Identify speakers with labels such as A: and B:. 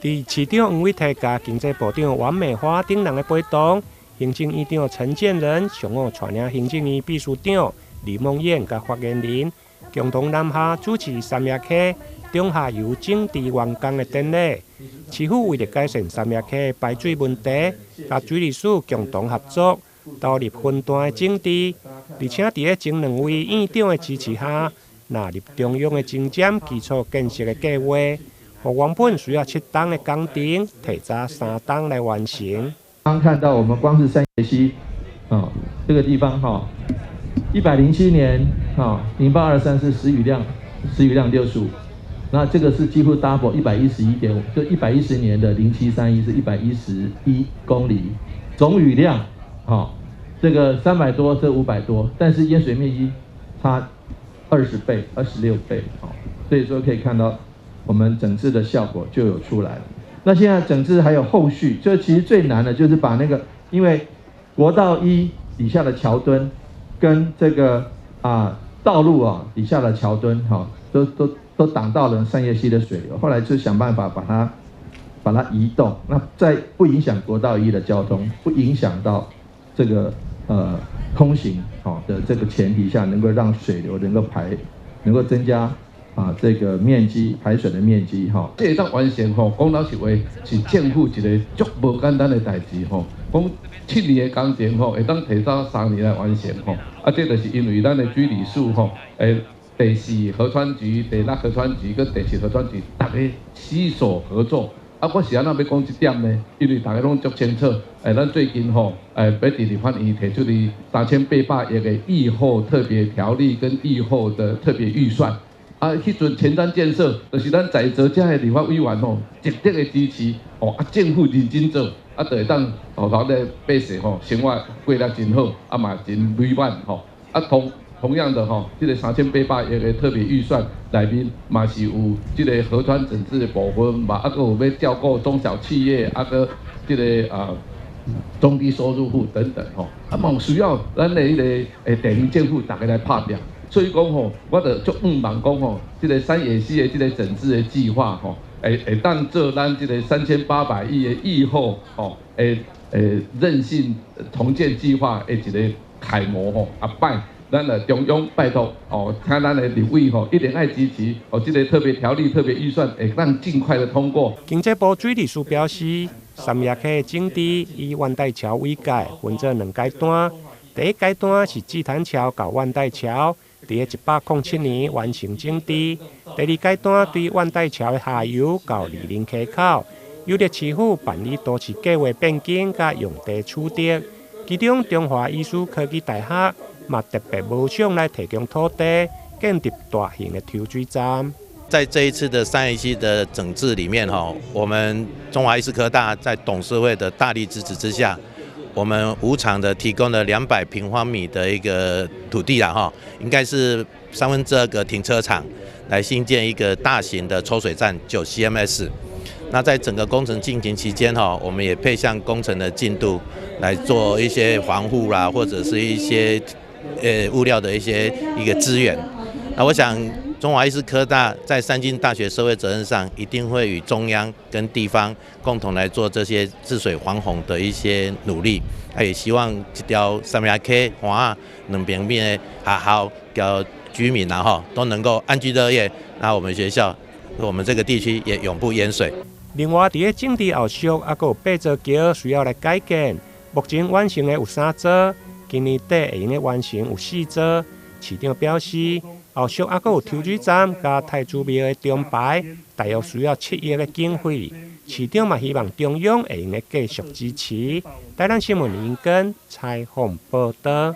A: 佇市長黃偉哲佮經濟部長王美花等人的陪同，行政院長陳建仁上午帶領行政院秘書長李孟諺佮發言人，共同南下主持三峽溪中下游整治完工的典禮。市府為著改善三峽溪排水問題，佮水利署共同合作，投入分段的整治，而且佇咧前兩位院長的支持下，納入中央的前瞻基礎建設的計劃，予原本需要7冬的工程，提早3冬來完成。
B: 剛看到我們光是三峽溪，哦，這個地方哈，107年，哈，0823是時雨量，時雨量65，那這個是幾乎 double 111.5，就110年的0731是111公里，總雨量，哈，這個300多，這500多，但是淹水面積差20倍、26倍，哦，所以說可以看到我們整治的效果就有出來了。那現在整治還有後續，這其實最難的就是把那個，因為國道一底下的橋墩跟這個啊道路啊底下的橋墩哈，都擋到了三葉溪的水流，後來就想辦法把它移動，那在不影響國道一的交通，不影響到這個通行好的這個前提下，能夠讓水流能夠排，能夠增加啊，這個面積排水的面積吼，
C: 這會當完成吼，講老實話是政府一个足無簡單的代誌吼。講7年的工程吼，會當提早3年來完成吼。啊，這就是因為咱的水利署吼，第四河川局、第六河川局佮第七河川局，逐家攜手合作。啊，我是按怎欲講這點呢？因為逐家攏足清楚，咱最近吼，欲佇立法院提出的3800億的疫後特別條例跟疫後的特別預算。啊，彼陣前瞻建設，就是咱在座遮的立法委員吼，極力的支持，哦，啊，政府認真做，啊，就會當哦，咱的百姓吼，生活過得真好，啊嘛真美滿吼。啊，同樣的吼，這個三千八百億的特別預算內面嘛是有這個河川整治的部分嘛，啊，閣有欲照顧中小企業，啊，閣這個啊中低收入戶等等吼，啊嘛有需要咱的彼個地方政府逐家來拍拚。所以講吼，我就足向望講吼，這個三野溪的這個整治的計劃吼，會當做咱這個三千八百億的疫後吼，會韌性重建計劃的一個楷模吼，啊拜咱的中央拜託哦，請咱的立委吼一定愛支持哦，這個特別條例、特別預算會當盡快的通過。
A: 經濟部水利署表示，三峽溪整治以萬代橋為界，分做兩階段。第一階段是志潭橋到萬代橋，佇107年完成整治。第二階段對萬代橋的下游到二林溪口，由著市府辦理都市計劃變更佮用地取得。其中中華醫事科技大學嘛特別無償來提供土地，建立大型的抽水站。
D: 在這一次的三峽溪的整治裡面，哈，我們中華醫事科大在董事會的大力支持之下，我們無償的提供了200平方米的一個土地啦，哈，應該是2/3個停車場，來興建一個大型的抽水站9 CMS。那在整個工程進行期間，哈，我們也配向工程的進度來做一些防護啦，或者是一些物料的一些一個支援。那我想，中華醫事科大在三間大學社會責任上，一定會與中央跟地方共同來做這些治水防洪的一些努力。也希望這條三峽溪、華兩邊面的學校佮居民然後都能夠安居樂業。那我們學校，我們這個地區也永不淹水。
A: 另外，佇咧整治後續，猶閣有八座橋需要來改建。目前完成的有三座，今年底會用得完成有四座。市長表示，後續猶閣有抽水站佮太子廟的重排，大約需要7億的經費。市長嘛希望中央會用得繼續支持。台南新聞林根採訪報導。